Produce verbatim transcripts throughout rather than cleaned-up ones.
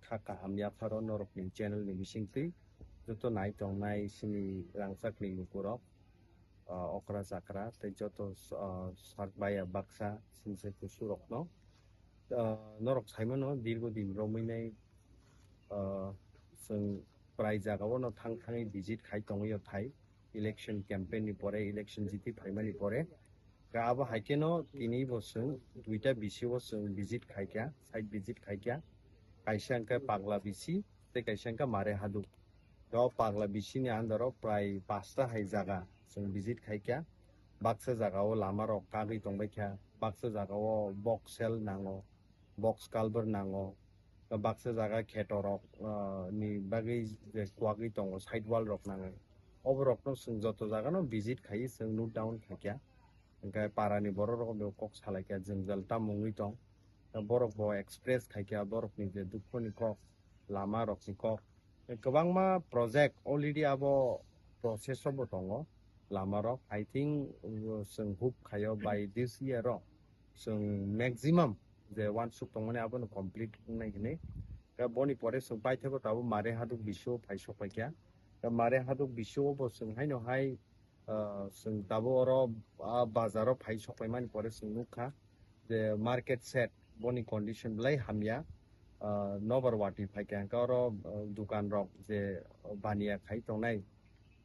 Kha kaham yapharo norokni channel ni bisingtwi joto nai tongnai sini rangchakni lukurok, ah, okra chakra tei joto, ah, sak baya baksa sini se kusurokno, ah, norok saimano dirgo din romwi nai, ah, chwng prai jagao no thang thangwi visit khai tongwi o thai. Election campaign ni pore, election jiti phaimani pore. Ga abo hai khe no tini bo chwng duita bisi o chwng visit khai kha, site visit khai kha. Kaisa hwnkhe Pagla bisi, tei kaisa hwnkhe Mare Haduk. Ga o Pagla bisi ni under o prai pasta hai jaga chwng visit khai kha. Baksa jaga o lama rok kagwi tong bai kha, baksa jaga o box sel nango, box culvert nango, baksa jaga kheto rok, ah, ni bagwi je kwagwi tongo, side wall rok nango. Obo rok no chwng joto jaga no visit khai chwng note down khai kha. Hwnkhe para ni borok rok bo kok salai kha, jwngjal tamo wngwi tong. Borok bo express khai kha borok ni je dukho ni kok, lama rok ni kok. Kwbangma project already abo process o bo tongo lama rok. I think, uh, chwng hope khaio by this year o chwng maximum je uansuk tongmani abono complete wngnai hinwi. Khe boni pore chwng paithakgo tabuk Mare Haduk bisio phai sok paikha. Khe Mare Haduk bisio bo chwng haino hai, ah, chwng tabuk oro, ah, bazaro phai sok paimani pore chwng nukha je market shed boni condition belai hamya. Ah, nobar wati phaikha hwnkhe oro, ah, dukan rok je baniya khai tongnai,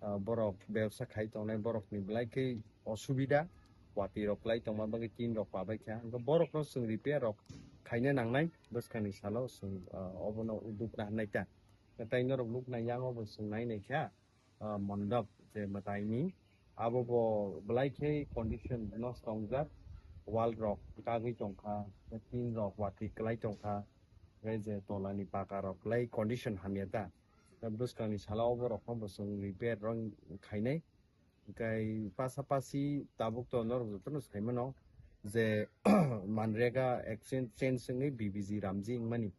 ah, borok bebsa khai tongnai borokni belai khe osubida, watwi rok kwlai tongma bagwi tin rok pabai kha. Hwnkhe borok no chwng repair rok khaina nangnai bwskangni salo chwng, ah, obono uduk na hwnwi ta. Tei norok nuknai yango bo chwng nai nai kha, ah, mondop je mwtaini abo bo belai khe condition nosto wngjak, wall rok kagwi tongkha, tin rok watwi kwlai tongkha, tei je tolani paka rok belai condition hamya ta. Bwskangni salo obo rok no bo chwng repair rok khainai. Hwnkhe pasapasi tabuk to norok jotono saimano je Manrega exchange change wngwi B B G Ramji wngmani.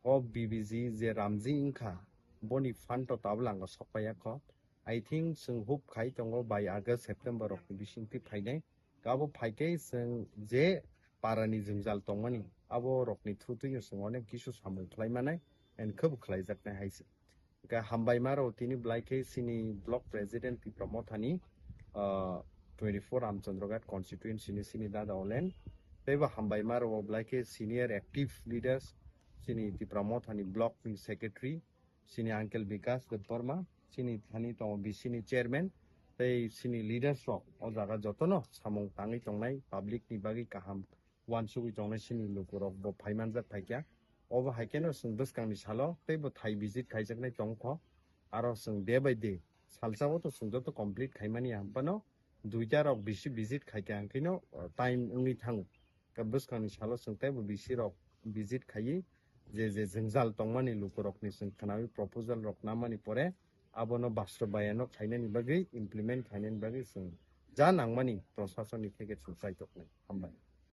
O B B G je Ramji wngkha, boni fund to tabuk langa sokpaiya kho. I think chwng hope khai tongo by August, September rokni bisingtwi phainai. Abo phaikhe chwng je parani jwngjal tongmani, abo rokni thutwino chwng onek kisu samung khlai manai and khe bo khlaijaknai hai se. Hwnkhe hambai ma rw tini belai khe chini block president Tipra Mothani, ah, twenty-four Ramchandra Ghat constituency ni chini dada Olen. Tei bo hambai ma rw belai khe senior active leaders chini Tipra Mothani block ni secretary, chini uncle Bikas Debbarma, chini thani tongo B C ni chairman, tei chini leaders rok o jaga jotono samung tangwi tongnai public ni bagwi kaham uansugwi tongnai chini lukurok bo phai manjak phaikha. Obo hai kheno chwng bwskangni salo tei bo thai visit khaijaknai tongkho. Aro chwng day by day, salsa o to chwng joto complete khaimani ya, hwnphano duita rok bisi visit khaikha, hwnkheno, uh, time wngwi thango. Khe bwskangni salo chwng teibo bisi rok visit khaiwi je je jwngjal tongmani lukurokni chwng khnawi proposal rok namani pore abono bastobayano khainani bagwi, implement khainani bagwi chwng ja nangmani prosasonni theke chwng chaitoknai. Hambai.